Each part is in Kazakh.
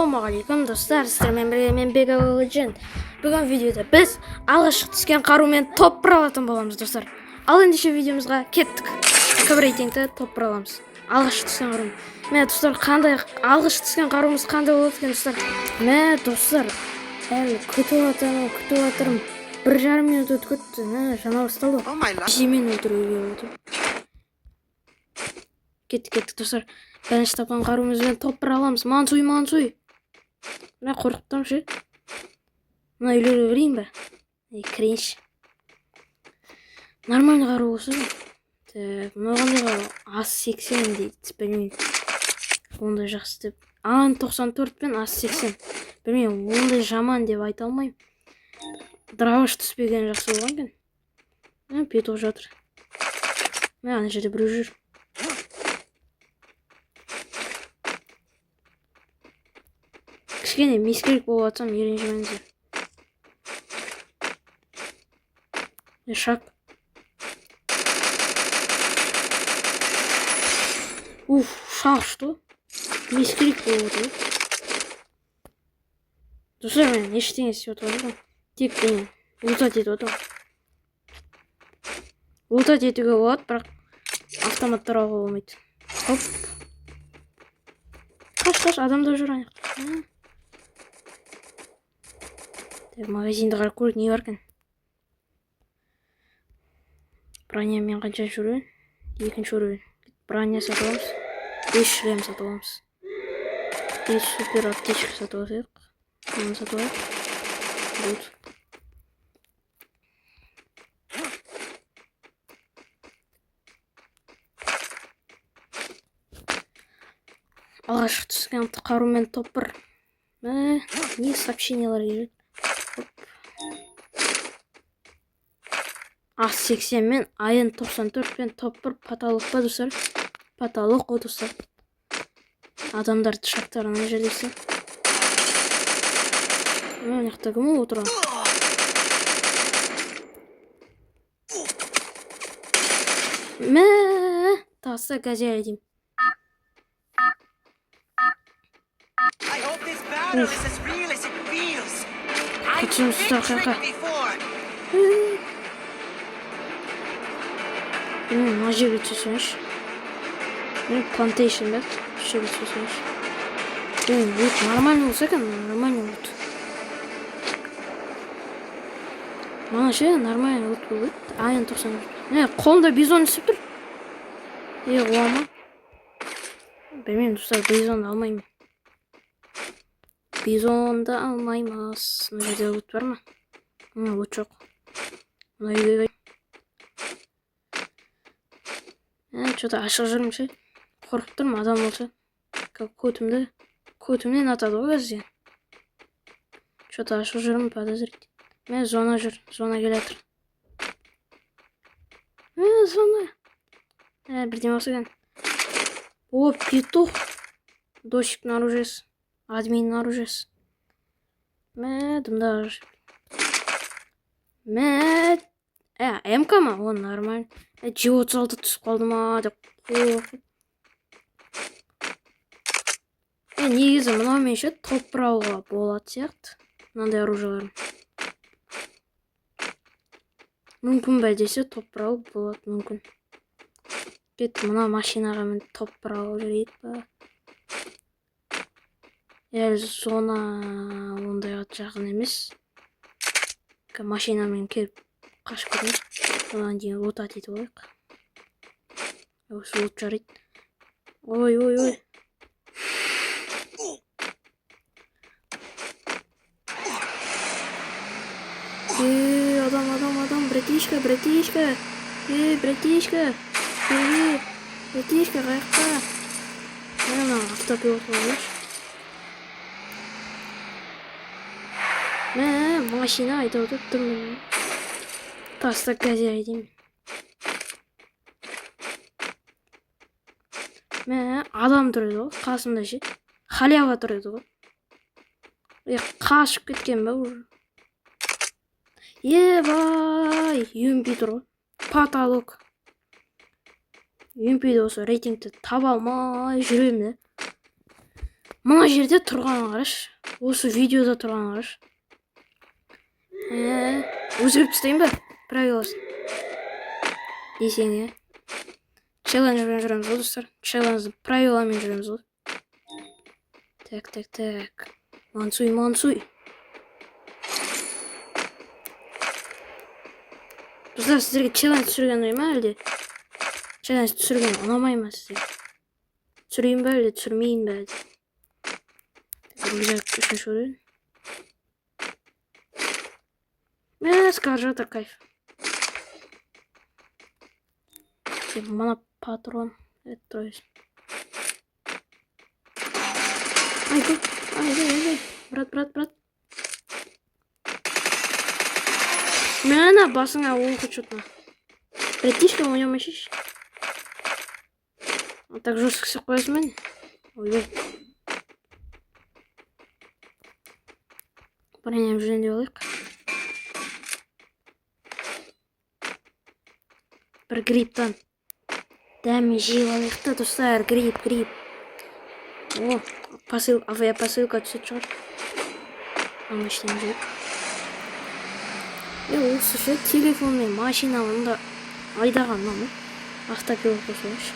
Ассалаумағалейкум, достар! Сіздермен бірге мен, Бека Legend. Бүгін видеода біз алғашқы түскен қарумен топ бір алатын боламыз, достар. Ал ендеше видеомызға кеттік. Көп рейтингті топ бір аламыз. Алғашқы түскен қару. Мә, достар, қандай алғашқы түскен қаруымыз қандай болады екен, достар? Мә, достар, әлі күтіп жатырмын, күтіп жатырмын. 1,5 минут өтіп кетті. Мә, жаңа басталды. Oh my life. Жемен өлтіруге отыр. Кеттік, кеттік, достар. Бірінші тапқан қаруымызбен топ бір аламыз. Мансуй, мансуй. Мә, қорқып тұрмын ше. Мына үйлерге кірейін ба? Ей, кірейінші. Нормальный қару болса. Так, мынау қандай қару? АС-80 дейді, білмеймін. Ондай жақсы деп. АН-94 пен АС-80. Білмеймін, ондай жаман деп айта алмаймын. Дробаш түспеген жақсы болған екен. Мә, петух жатыр. Мә, ана жерде біреу жүр. Кішкене мискілік болып жатсам, ренжімеңіздер. Е, шаг. Уф, шаг что? Мискілік болып отыр ғой. Достар, мен ештеңе істеп отырған жоқпын. Тек мен лутать етіп отырмын. Лутать етуге болады, бірақ автоматтар алуға болмайды. Хоп. Қаш, қаш, адамдар жүр ана жақта. Так, магазинді қарап көрейік, не бар екен. Бронямен қаншаншы уровень? Екінші уровень. Броня сатып аламыз. 5 шлем сатып аламыз. И супер аптечка сатып алайық. Оны сатып алайық. Болды. Алғашқы түскен қарумен топ бір. Мә, не сообщениялар келеді? Хоп. А80 мен АН-94 пен топ бір потолок па, достар? Потолок қой, достар. Адамдар шақтары ана жерде. Мына жақта кім ол отырған? Мә, таста газель деймін. I hope this battle is as real as it feels. I've Kaçın been usta, kaka. tricked before. Білмеймін, мына жерге түсірсеңші. Міне плантейшн ба? Осы жерге түсірсеңші. Білмеймін, лут нормальный болса екен, нормальный лут. Мана ше, нормальный лут болып еді. АН 94. Міне, қолымда бизон түсіп тұр. Е, қуама. Білмеймін, достар, бизонды алмаймын. Бизонды алмаймыз. Мына жерде лут бар ма? Лут жоқ. Мына үйге. Что-то ашық жүрмін ше. Қорқып тұрмын, адам болса. Как көтімді, көтімнен атады ғой қазір. Что-то ашық жүрмін, подозрить. Мә, зона жүр, зона келе жатыр. Мә, зона. Ә, бірдеме болса екен. О, петух. Досиктің оружиесі. Админнің оружиесі. Мә, дымда. Мә, ә, МК ма? О, нормально. Ә, G36 түсіп қалды ма деп қорқып. Е, негізі мынаумен ше топ бір алуға болады сияқты. Мынандай оружиялармен. Мүмкін бе десе, топ бір алып болады мүмкін. Кет, мына машинаға мініп топ бір алып жүрейік па? Әлі зона ондайға жақын емес. Машинамен келіп қашып кетейік. Одан кейін лутать етіп алайық. Осы лут жарайды. Ой, ой, ой. Ей, адам, адам, адам, братишка, братишка. Ей, братишка. Ей, братишка, қаяққа? Міне, мына автопилот қойыңызшы. Мә, машина айдап отырып тұрмын. Таста газель деймін. Мә, адам тұр еді ғой, қасымда ше. Халява тұр еді ғой. Е, қашып кеткен ба уже? Ебай, UMP тұр ғой. Потолок. UMP-ді осы рейтингті таба алмай жүремін да. Мына жерде тұрғанын қарашы. Осы видеода тұрғанын қарашы. Өзгеріп тастайын ба? Правиласын. Десең, иә. Челленджбен жүреміз ғой, достар. Челлендж правиламен жүреміз ғой. Так, так, так. Мансуй, мансуй. Достар, сіздерге челлендж түсірген ұнай ма әлде? Челлендж түсірген ұнамай ма сіздерге? Түсірейін ба әлде түсірмейін ба әлде? Рюкзак үшінші уровень. Мә, скар жатыр, кайф. Мына патрон. Это есть. Айгой, айгой, айгой. Брат, брат, брат. Мә, басыңа оқы что-то. Братишка, у него мочишь? Вот так жестко все қоясың ба не? Ойбай. Броням жөндеп алайық. Бір грибтан дәмін жеп алайық та, достар, гриб, гриб. О, посыл, авиапосылка түсетін шығар. Ана ештеңе жоқ. Е, осы ше телефонмен машина мұнда айдаған мынау автопилот қосып алайыншы.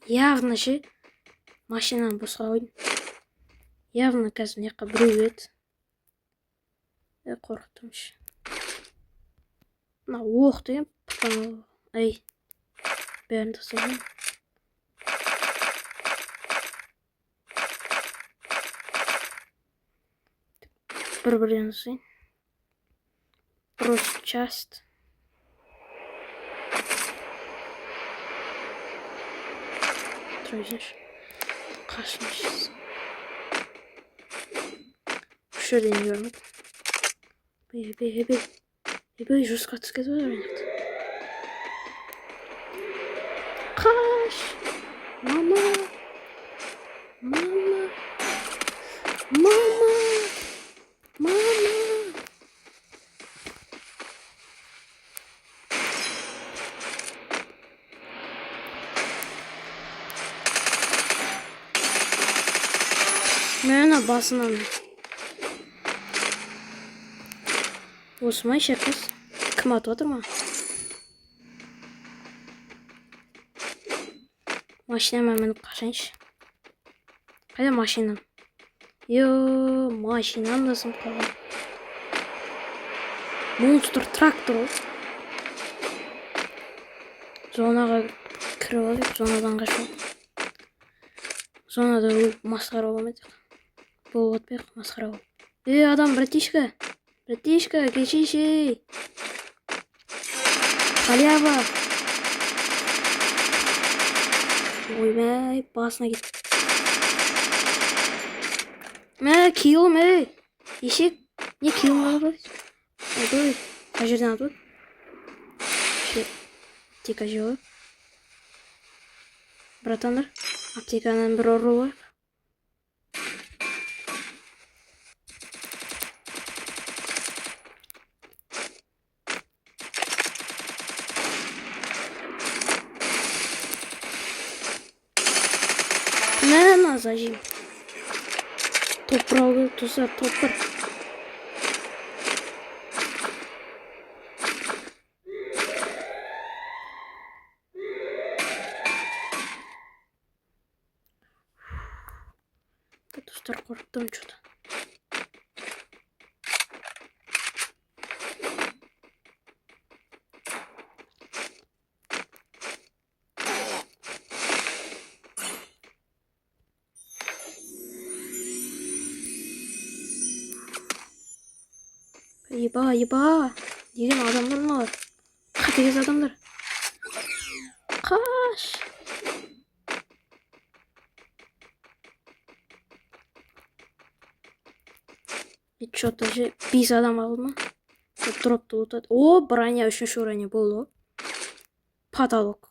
Явно ше машинаны босқа қойдым. Явно қазір мына жаққа біреу келеді. Е, қорқып ше. Мына оқ деген ай, бәрін тастадым. Бір-бірден жасайын. Просто часть. Тұра. Қашыңыз. Осы жерден көрмедім. Бей, бей, бей. Ебей, жестко түсіп кетіп жатыр ана жақта. Қаш! Мама! Мама! Мама! Мама! Мә, басынан. Осы ма қыз? Кім атып отыр ма? Машинама мініп қашайыншы. Қайда машинам? Йо, машинам да сынып қалған. Монстр трактор ғой. Зонаға кіріп алайық, зонадан қашып. Зонада өліп масқара болмайды. Болып атпайық, масқара болып. Ей, адам, братишка. Братишка, келшейші. Халява. Ойбай, басына кет. Мә, киылым, ей. Ешек. Не киылым бар? Ойбай, қай жерден атып? Аптека жеп алайық. Братандар, аптекадан бір ұрып алайық. Мә, мына зажим. Топ бір алу керек, достар, топ бір. Достар, қорқып тұрмын что-то. Еба, еба. Деген адамдар мыналар. Қатыгез адамдар. Қаш. И что-то же бес адам қалды ма? Дропты ұтады. О, броня, үшінші броня болды ғой. Потолок.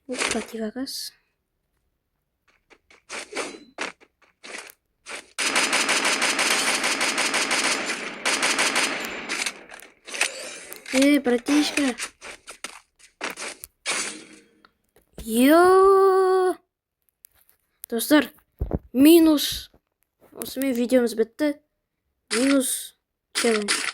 О, противогаз. Е, братишка. Йо! Достар, минус. Осымен видеомыз бітті. Минус челлендж.